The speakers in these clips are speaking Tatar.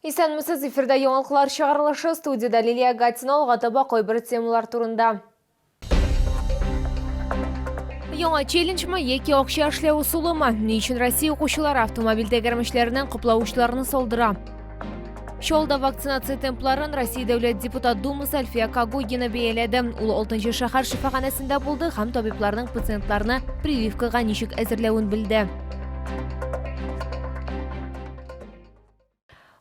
Исәнмесез, эфирда яңалыклар чыгарылышы, студиядә Лилия Гатина, алга таба кайбер темалар турында. Яңа челленджмы яки акча эшләү ысулымы? Ни өчен Россия укучылары автомобиль тәгәрмәчләреннән каплавычларны салдыра? Чаллыда вакцинация темпларын Россия Дәүләт депутат Думасы Альфия Когогина бәяләде. Ул 6 шәһәр шифаханәсендә булды һәм табибларның пациентларны прививкага ничек әзерләвен белде.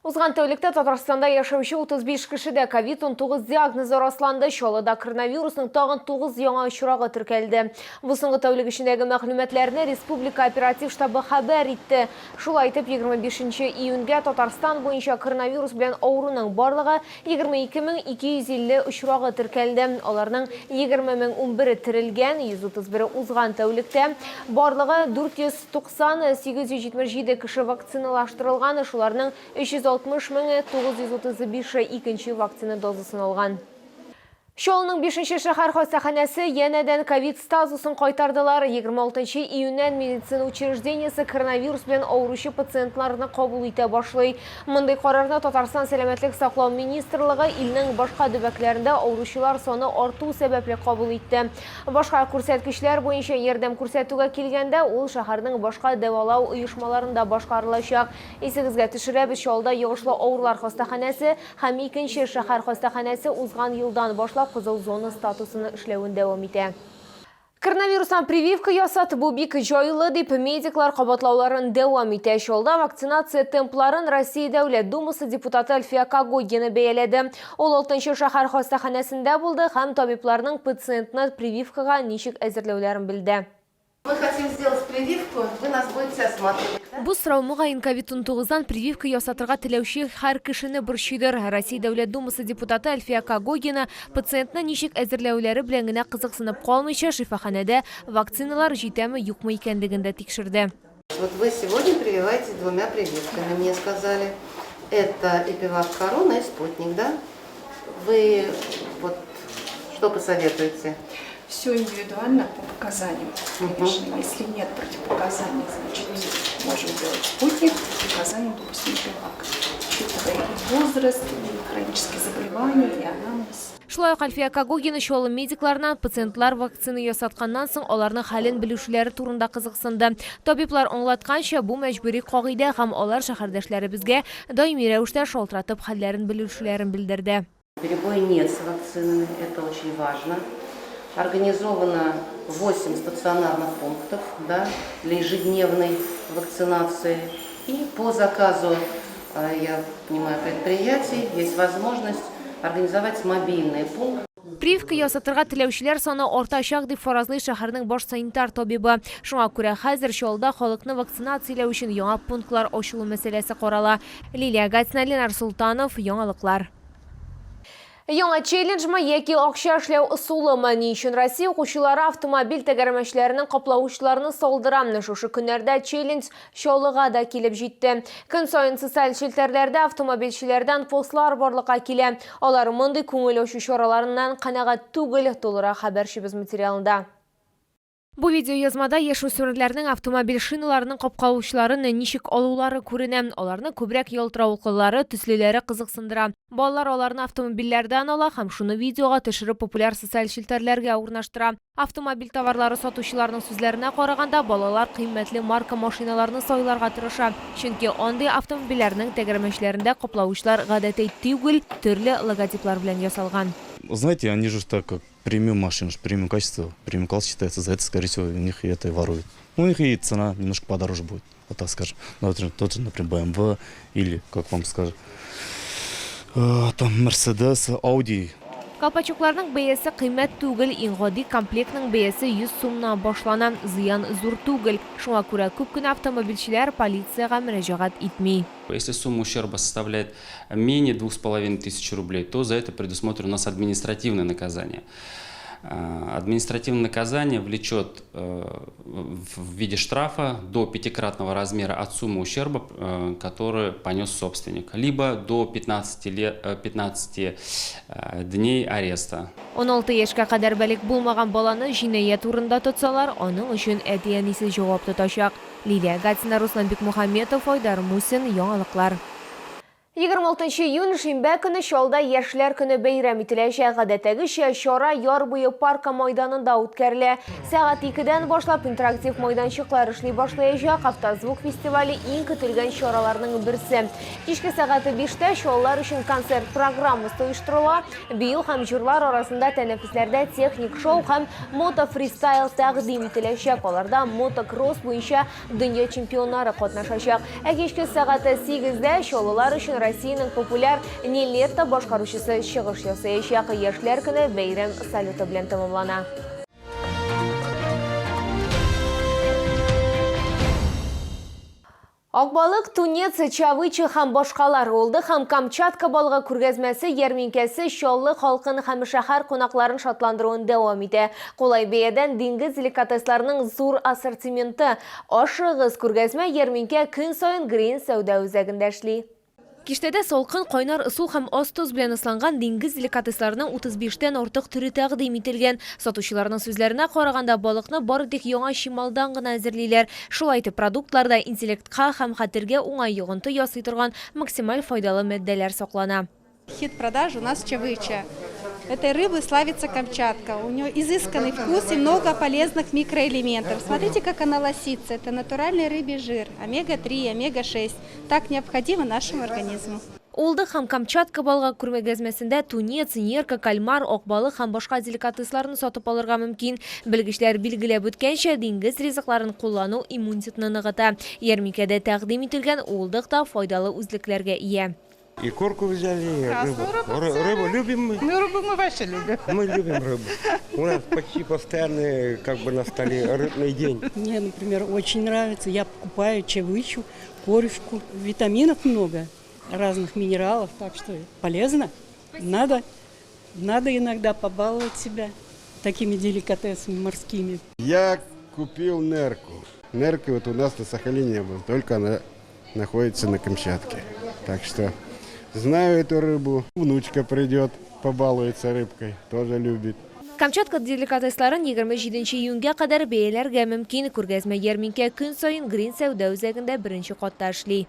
Узган тәүлектә Татарстанда яшәүче 35 кешедә ковид-19 диагнозы расланды. Чаллыда коронавирусның тагын 9 яңа очрагы теркәлде. Бу соңгы тәүлек эчендәге мәгълүматларны республика оператив штабы хәбәр итте. Шулай итеп, 25 нче июньгә Татарстан буенча коронавирус белән авыруның барлыгы 22 250 очрагы теркәлде. Аларның 20 011-е терелгән, 131-е узган тәүлектә. Барлыгы 490 877 кеше вакциналаштырылган, шуларның 360 меңе 935-е икенче вакцина дозасын алган. Чаллының бишенче шәһәр хастаханәсе янәдән ковид статусын кайтардылар. 26 июньнән медицина учреждениесе коронавирус белән авыручы пациентларны кабул итә башлый. Мондый карарны Татарстан Сәламәтлек саклау министрлыгы илнең башка төбәкләрендә авыручылар саны арту сәбәпле кабул итте. Башка күрсәткечләр буенча ярдәм күрсәтүгә килгәндә, ул шәһәрнең башка дәвалау оешмаларында башкарылачак. Исегезгә төшерәбез, Чаллыда йогышлы авырулар хастаханәсе һәм икенче шәһәр хастаханәсе узган елдан башлап кызыл зона статусына эшләвен дәвам итә. Коронавирустан прививка ясат, бу бик җайлы, дип медиклар кабатлауларын дәвам итә. Чаллыда вакцинация темпларын Россия Дәүләт Думасы депутаты Әлфия Когогина бәяләде. Ул алтынчы шәһәр хастаханәсендә булды һәм табибларның пациентны прививкага ничек әзерләүләрен белде. Мы хотим сделать прививку, вы нас будете осматривать, да? Бу сорау, мөгаен, ковид-унтугыздан прививка ясатырга теләүче һәр кешене борчыйдыр. Россия Дәүләт Думасы депутаты Әлфия Когогина пациентны ничек әзерләүләре белән генә кызыксынып калмыйча, шифаханәдә вакциналар җитәме-юкмы икәнлеген дә тикшерде. Вот вы сегодня прививаетесь двумя прививками, мне сказали. Это Эпивак Корона и Спутник, да? Вы вот что посоветуете? Все индивидуально по показаниям. Конечно, если нет противопоказаний, значит, можем делать Спутник, по показаниям, допустим, Эпивак. Учитывая и возраст, и хронические заболевания, и анамнез. Шулай ук Әлфия Когогина Чаллы медикларына пациентлар вакцина ясатканнан соң аларның хәлен белүчеләре турында кызыксынды. Табиблар аңлатканча, бу мәҗбүри кагыйдә һәм алар шәһәрдәшләребезгә даими рәвештә шалтыратып хәлләрен белүчеләрен белдерде. Перебоя нет с вакцинами, это очень важно. Организовано 8 стационарных пунктов, да, для ежедневной вакцинации. И по заказу, я понимаю, предприятий есть возможность организовать мобильный пункт. Прививка ясатырга теләүчеләр саны артачак, дип фаразлый шәһәрнең баш санитар табибы. Шуңа күрә хәзер Чаллыда халыкны вакцинацияләү өчен яңа пунктлар ачылу мәсьәләсе карала. Лилия Гатина, Ленар Солтанов, Яңалыклар. Яңа челленджмы яки акча эшләү ысулымы? Ни өчен Россия укучылары автомобиль тәгәрмәчләренең каплавычларны салдыра? Шушы көннәрдә челлендж Чаллыга да килеп җитте. Көн саен социаль челтәрләрдә автомобильчеләрдән постлар барлыкка килә. Алар мондый күңел ачу чараларыннан канәгать түгел, тулырак хәбәрчебез материалында. Бу видеоязмада яшүсмерләрнең автомобиль шиналарының капкавычларын ничек алулары күренә. Аларны күбрәк ялтыравыклылары, төслеләре кызыксындыра. Балалар аларны автомобильләрдән ала һәм шуны видеога төшереп популяр социаль челтәрләргә урнаштыра. Автомобиль товарлары сатучыларның сүзләренә караганда, балалар кыйммәтле марка машиналарны сайларга тырыша. Чөнки андый автомобильләрнең тәгәрмәчләрендә каплавычлар гадәти түгел, төрле логотиплар белән ясалган. Знаете, они же так как премиум машины, премиум качество, премиум класс считается, за это, скорее всего, у них и это и воруют. У них и цена немножко подороже будет, вот так скажем. Ну, вот тот же, например, BMW или, как вам скажем, там Mercedes, Audi. Колпачокларның бәясе кыйммәт түгел, иң гади комплектның бәясе 100 сумнан башлана. Зыян зур түгел. Шуңа күрә күп кенә автомобильчеләр полициягә мөрәҗәгать итми. Если сумма ущерба составляет менее 2500 рублей, то за это предусмотрено у нас административное наказание. Административное наказание влечет в виде штрафа до пятикратного размера от суммы ущерба, который понес собственник, либо до 15 лет, 15 дней ареста. 16 яшькә кадәр балигъ булмаган баланы җинаять урынында тотсалар, аның өчен әти-әнисе җавап тотачак. Лилия Гатина, Руслан Бикмухаметов, Айдар Мусин, Яңалыклар. 26 июнь шимбә көне Чаллыда Яшьләр көне бәйрәм ителәчәк. Гадәттәгечә, чара Яр буе паркы майданында үткәрелә. Сәгать икедән башлап интерактив майданчыклар эшли башлаячак. Автозвук фестивале иң көтелгән чараларның берсе. Кичке сәгать биштә Чаллылар өчен концерт программасы оештырыла. Бию һәм җырлар арасында тәнәфесләрдә техник шоу һәм мотофристайл тәкъдим ителәчәк. Аларда мотокросс буенча Дөнья чемпионнары катнашачак. Ә кичке сәгать 8-дә Чаллылар өчен Россиянең популяр Нилетто башкаручысы чыгыш ясаячак. Яшьләр көне бәйрәм салюты белән тәмамлана. Акбалык, тунец, чавыча һәм башкалар Олды һәм Камчатка балыгы күргәзмәсе ярминкәсе Чаллы халкын һәм шәһәр кунакларын шатландыруын дәвам итә. Кулай бәядән диңгез деликатесларының зур ассортименты. Ашыгыз, күргәзмә ярминкә көн саен Грин сәүдә үзәгендә эшли. Киштәдә салкын, кайнар ысул һәм аз тоз белән ысланган диңгез деликатесларының 35 тән артык төре тәкъдим ителгән. Сатучыларның сүзләренә караганда, балыкны бары тик яңа чималдан гына әзерлиләр. Шулай итеп, продуктларда интеллектка һәм хәтергә уңай йогынты ясый торган максималь файдалы матдәләр саклана. Хит продаж у нас чавыча. Этой рыбой славится Камчатка. У нее изысканный вкус и много полезных микроэлементов. Смотрите, как она лосится. Это натуральный рыбий жир, омега-3, омега-6. Так необходимо нашему организму. Олды һәм Камчатка балыгы күргәзмәсендә тунец, нерка, кальмар, ак балык һәм башка деликатесларны сатып алырга мөмкин. Белгечләр билгеләп үткәнчә, диңгез ризыкларын куллану иммунитетны ныгыта. Ярминкәдә тәкъдим ителгән уылдык та файдалы үзлекләргә ия. И корку взяли, и рыбу. Рыбу, рыбу любим мы. Ну, рыбу мы вообще любим. Мы любим рыбу. У нас почти постоянный, как бы, на столе рыбный день. Мне, например, очень нравится. Я покупаю чавычу, корюшку. Витаминов много, разных минералов, так что полезно. Надо, надо иногда побаловать себя такими деликатесами морскими. Я купил нерку. Нерки вот у нас на Сахалине не было, только она находится на Камчатке. Так что знаю эту рыбу. Внучка придет, побалуется рыбкой, тоже любит. Камчатка деликатесларын 27 июньгә кадәр бәяләргә мөмкин. Күргәзмә ярминкә көн саен Грин сәүдә үзәгендә беренче катта эшли.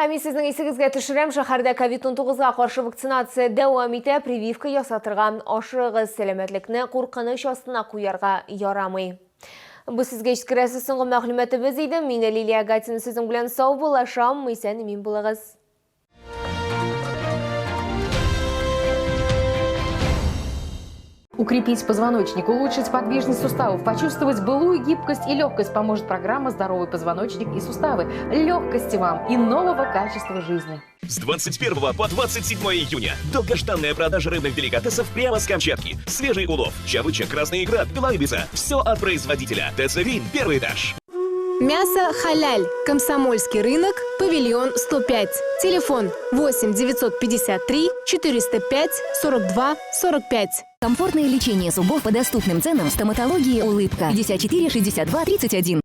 Ә мин сезнең исегезгә төшерәм, шәһәрдә ковид-19-га каршы вакцинация дәвам итә, прививка ясатырга ашыгыгыз, сәламәтлекне куркыныч астына куярга ярамый. Бу сезгә җиткерәсе соңгы мәгълүматыбыз иде. Мин Лилия Гатина сезнең белән саубуллашам. Исән-имин булыгыз. Укрепить позвоночник, улучшить подвижность суставов, почувствовать былую гибкость и легкость поможет программа «Здоровый позвоночник и суставы». Легкости вам и нового качества жизни. С 21 по 27 июня долгожданная продажа рыбных деликатесов прямо с Камчатки. Свежий улов, чавыча, красная икра, белая. Все от производителя. ТЦ «Вин», первый этаж. Мясо халяль. Комсомольский рынок, павильон 105. Телефон 8 953 405 42 45. Комфортное лечение зубов по доступным ценам в стоматологии «Улыбка». 54 62 31.